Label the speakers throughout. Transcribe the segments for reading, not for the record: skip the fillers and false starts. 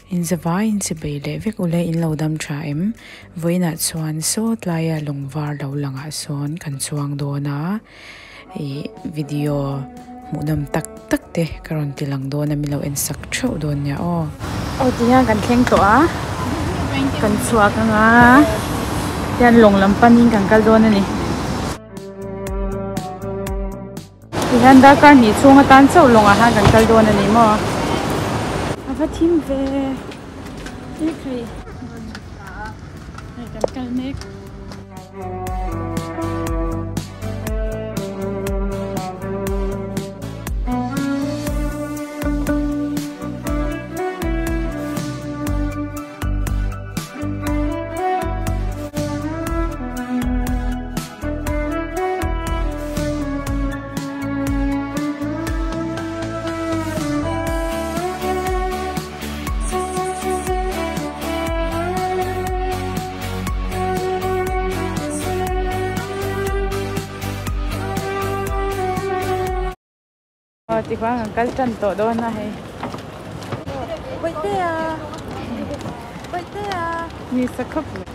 Speaker 1: In zavaiin chibei leh vek ule in lo dam tha em? Vawiinah chuan saw tlaia lawng var lo langah sawn kan chuang dawn a, ih video hmuhnawm tak tak te ka rawn ti lang dawn a min lo en sak theuh dawn nia aw. Aw ti hian kan thleng tawh a, kan chhuak anga tihian lawng lam panin kan kal dawn a ni. Tihian darkar hnih chhung atan chauh lawngah khan kan kal dawn a ni maw? A va thim ve e khai hei kan kal mek. Aw tikhuan kan kal tan tawh dawn a hei. Ni sa khawp mai.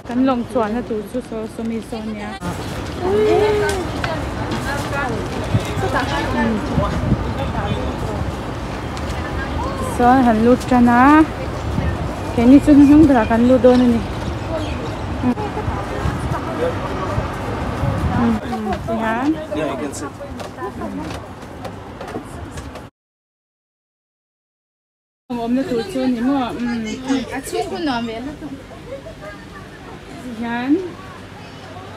Speaker 1: Kan lawng chuanna tur chu saw sawmi saw nia. Sawn han lut tan a keini chu hnuhnung berah kan lut dawn a ni. Awmna tur chu a ni maw umm
Speaker 2: a chhung hun nuam ve lutuk
Speaker 1: hian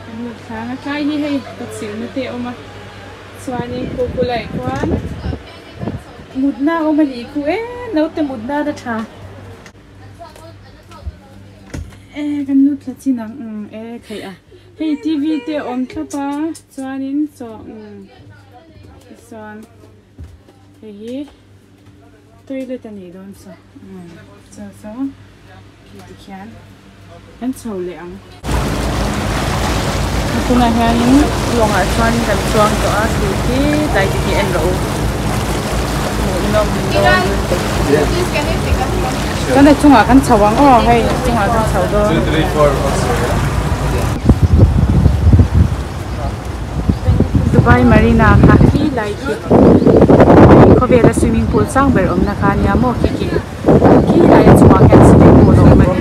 Speaker 1: kan lut thlang a tlai hi hei kut silna te a awm a chuanin khu khu lai khuan mutna a awm a nih khu e naute mutna a tha e kan lut thla chin ang umm e theih a hei t v te a awm thlap a chuanin chaw umm tichuan hei hi. Toilet a nih dawn chu chu chu khi ti khian kan chho leh ang. Tunah hianin lawngah chuan kan chuang tawh a khi khi tlai te khi en rawh u hmuhnawm dawn lutuk. Kan a chungah kan chho ang aw hei a chungah kan chho dawn. Dubai Marina kha khi lai khi khawvela swimming pool chang ber awmna kha ania maw khi khi khi laia chungah khian swimming pool a awm a ni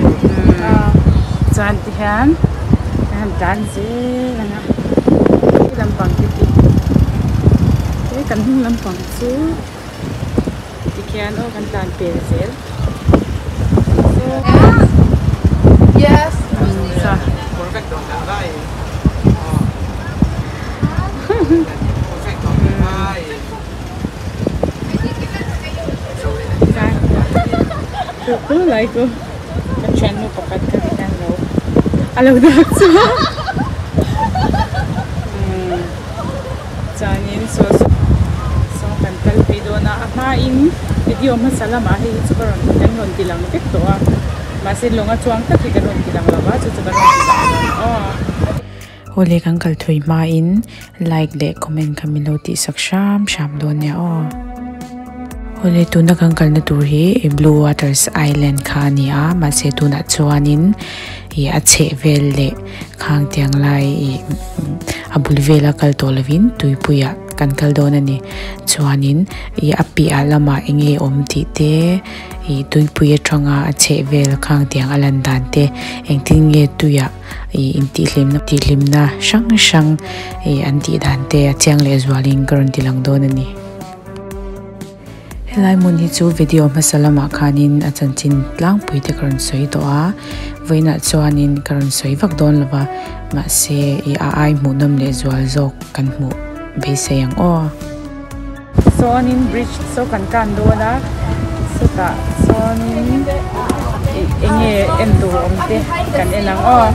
Speaker 1: chuan tihian an han tlan zel ang a khi lampang te khi he kan hnung lampang chu tikhian aw kan tlan pel zel. Lai chu ka thiannu pakhat kha ti hian lo a lo dak chu chuanin saw saw kan kal phei dawn a a hmain video hmasa lamah hei hi chu ka rawn kan rawn ti lang vek tawh a mahse lawng a chuang tak hi kan rawn ti lang lo va chu chu kan rawn ti lang dawn aw. Awle kan kal thui hmain like leh comment kha min lo tih sak hram hram dawn nia aw. Awle tuna kan kalna tur hi Blue Waters Island kha a ni a mahse tunah chuanin ih a chheh vel leh khang tiang lai ih a bul vela kal tawh lovin tuipuiah kan kal dawn a ni chuanin ih a piah lamah eng nge awm tih te ih tuipui atanga a chheh vel khang tiang a lan dan te engtin nge tuiah ih intihhlimna tihhlimna hrang hrang ih an tih dan te a chiang leh zualin ka rawn ti lang dawn a ni. Helai hmun hi chu video hmasa lamah khanin a chanchin tlangpui te ka rawn sawi tawh a, vawiinah chuanin ka rawn sawi vak dawn lo va, mahse ih a ai hmuhnawm leh zual zawk kan hmuh beisei ang aw.
Speaker 2: Sawnin bridge saw kan tan dawn a, chutah sawnin ih eng nge en tur awm te kan en ang aw.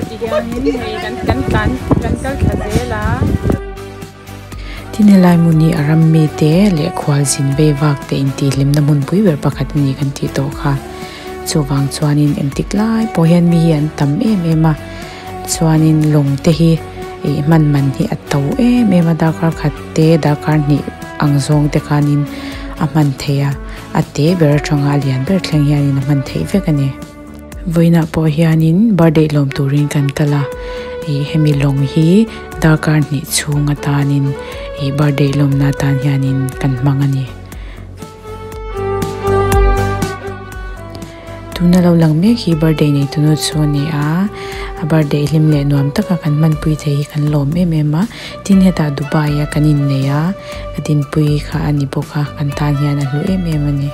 Speaker 2: Ti hianin hei kan kan tlan kan kal thla zel a.
Speaker 1: Tin helai hmun hi a ram mite leh khualzin vei vak te intihhlimna hmunpui ber pakhat a ni kan tih tawh kha. Chuvang chuanin engtik lai pawh hian mi hi an tam em em a, chuanin lawng te hi Ih hman man hi a to em em a darkar khat te darkar hnih ang zawng te khanin a hman theih a a te ber atanga a lian ber thleng hianin a hman theih vek a ni. Vawiinah pawh hianin birthday lawm turin kan kal a ih hemi lawng hi darkar hnih chhung atanin ih birthday lawmna atan hianin kan hmang a ni. Tuna lo lang mek hi birthday nei tunu chu a ni a a birthday hlim leh nuam taka kan hmanpui thei hi kan lawm em em a tin hetah Dubai a kan innei a ka dinpui kha a ni bawk a kan tan hian a hlu em em a ni.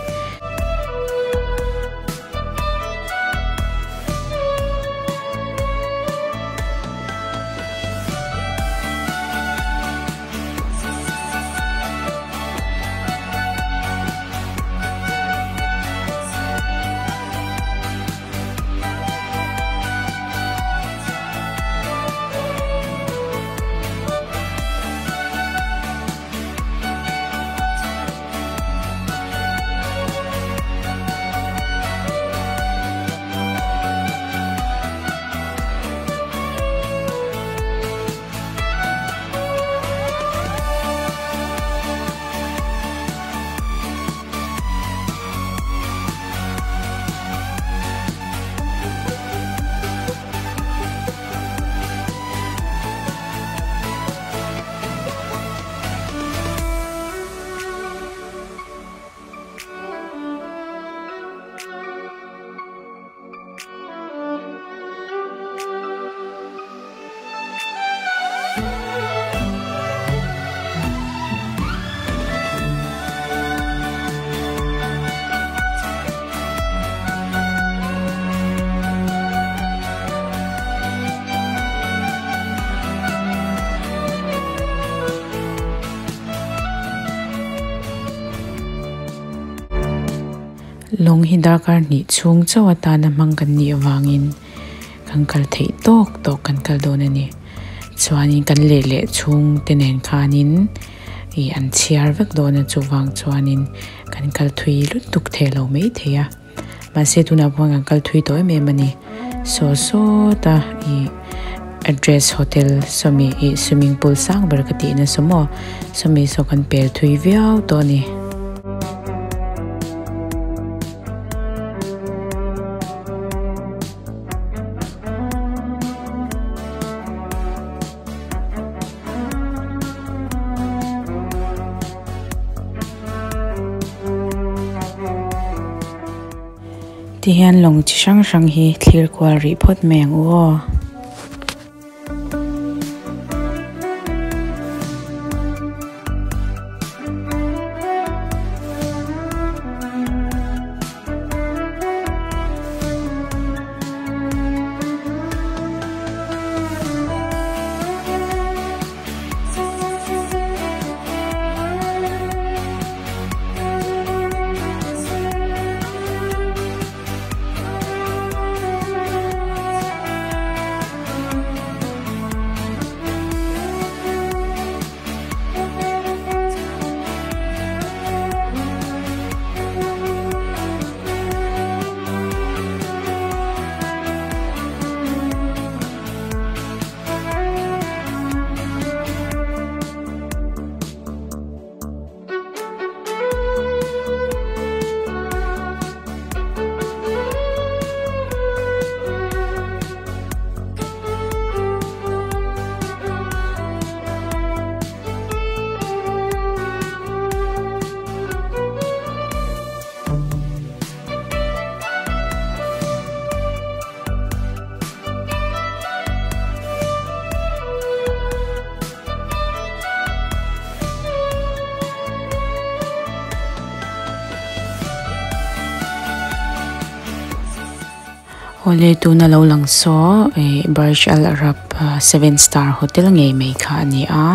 Speaker 1: Lawng hi darkar hnih chhung chauh atana hmang kan nih avangin kan kal theih tawk tawk kan kal dawn a ni. Chuanin kan leh leh chhung te nen khanin ih an chhiar vek dawn a chuvang chuanin kan kal thui lutuk thei lo mai thei a. Mahse tunah pawh kan kal thui tawh em em a ni. Saw sawta ih address hotel sawmi ih swimming pool sang ber ka tih nasa maw sawmi saw kan pel thui viau tawh a ni. Ti hian lawng chi hrang hrang hi thlir kual rih phawt mai ang u aw. Awle tuna lo lang saw ih Burj Al Arab seven star hotel ngei mai kha a ni a.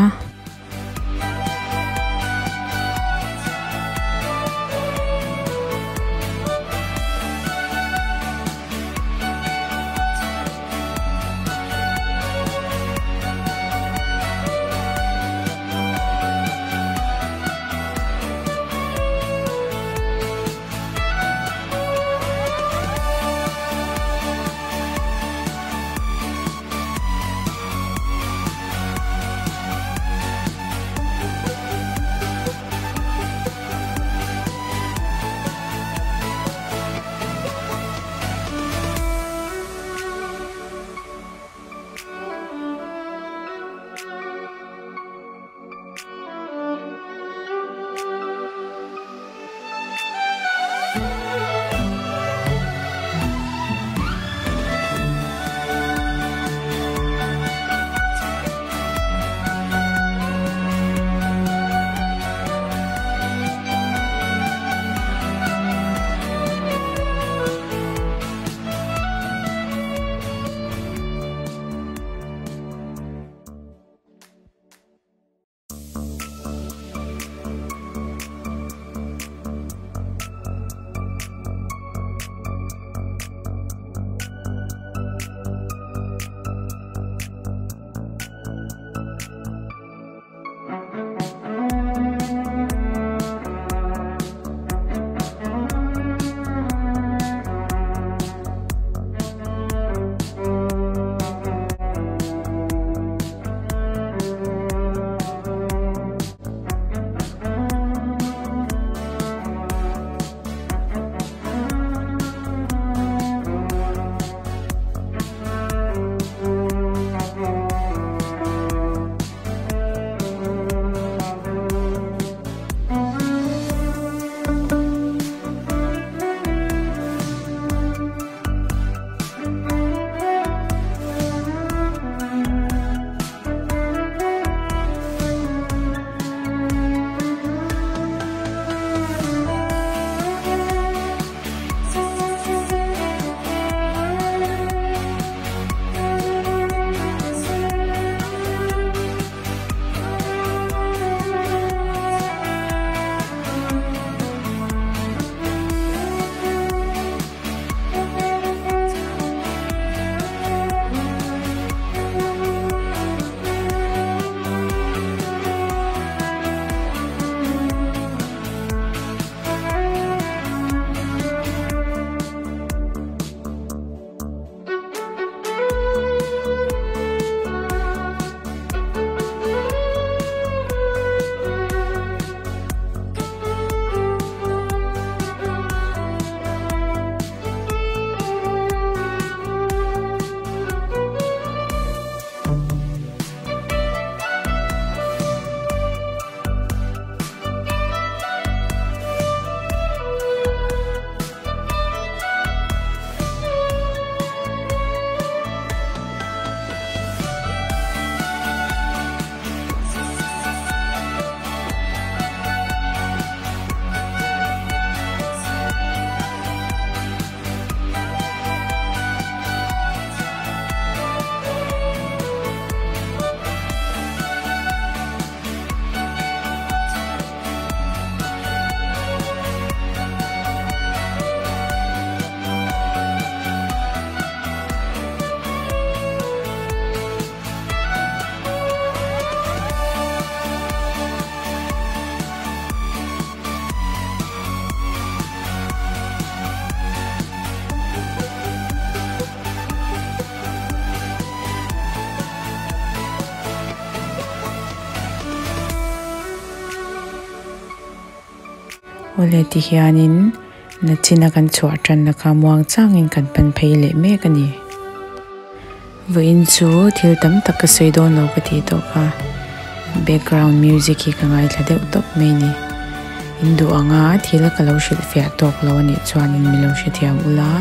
Speaker 1: Awle ti hianin nachina kan chhuah tanna kha muang changin kan pan phei leh mek a ni. Vawiin chu thil tam tak ka sawi dawn lo ka tih tawh kha background music hi ka ngaithla deuh tawp mai a ni. In duh anga thil ka lo hrilh fiah tawk lo a nih chuanin mi lo hrethiam ula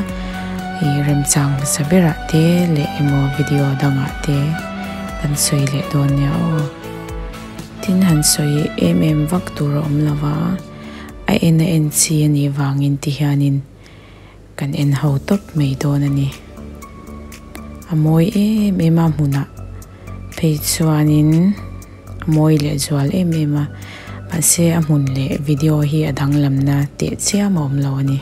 Speaker 1: ih remchang hmasa berah te leh emaw video dangah te kan sawi leh dawn nia aw. Tin han sawi em em vak tur a awm lo va, a en a en chi a nih vangin ti hianin kan en ho tawp mai dawn a ni. A mawi em em a hmunah phei chuanin a mawi leh zual em em a, mahse a hmun leh video hi a danglamna teh chiam a awm lo a ni.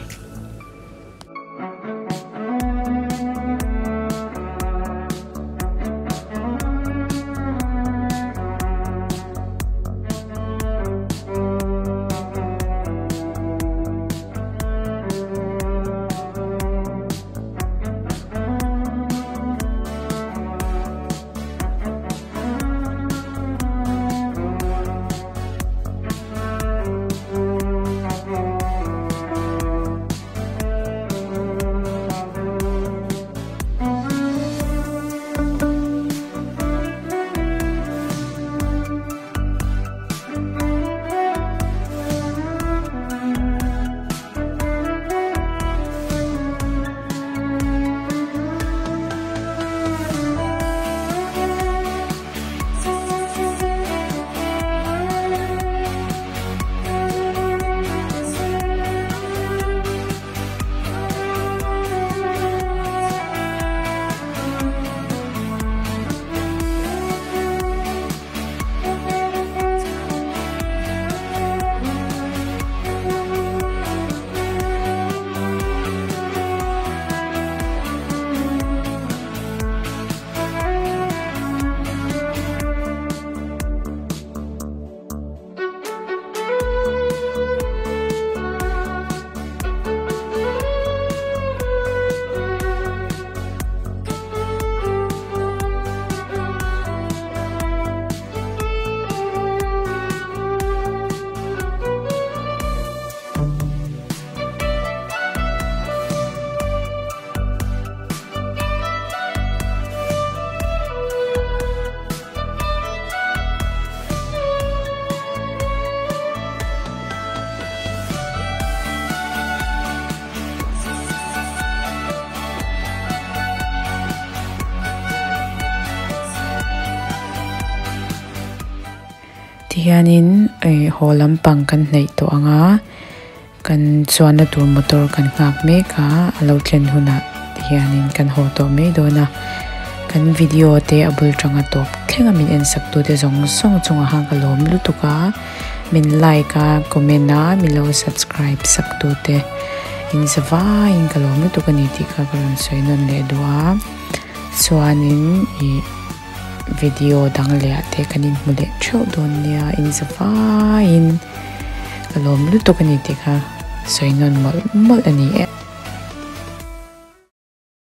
Speaker 1: Tihianin ih haw lampang kan hnaih tawh ang a kan chuanna tur motor kan nghak mek a a lo thlen hunah tihianin kan haw tawh mai dawn a kan video te a bul tanga tawp thleng a min en sak tute zawng zawng chungah khan ka lawm lutuk a min like a comment a min lo subscribe sak tute in za vaiin ka lawm lutuk a ni tih kha ka rawn sawi nawn leh duh a chuanin ih. Video dang leh ah te kan inhmu leh theuh dawn nia inza vaiin ka lawm lutuk a ni tih kha sawi nawn mawlh mawlh a ni e.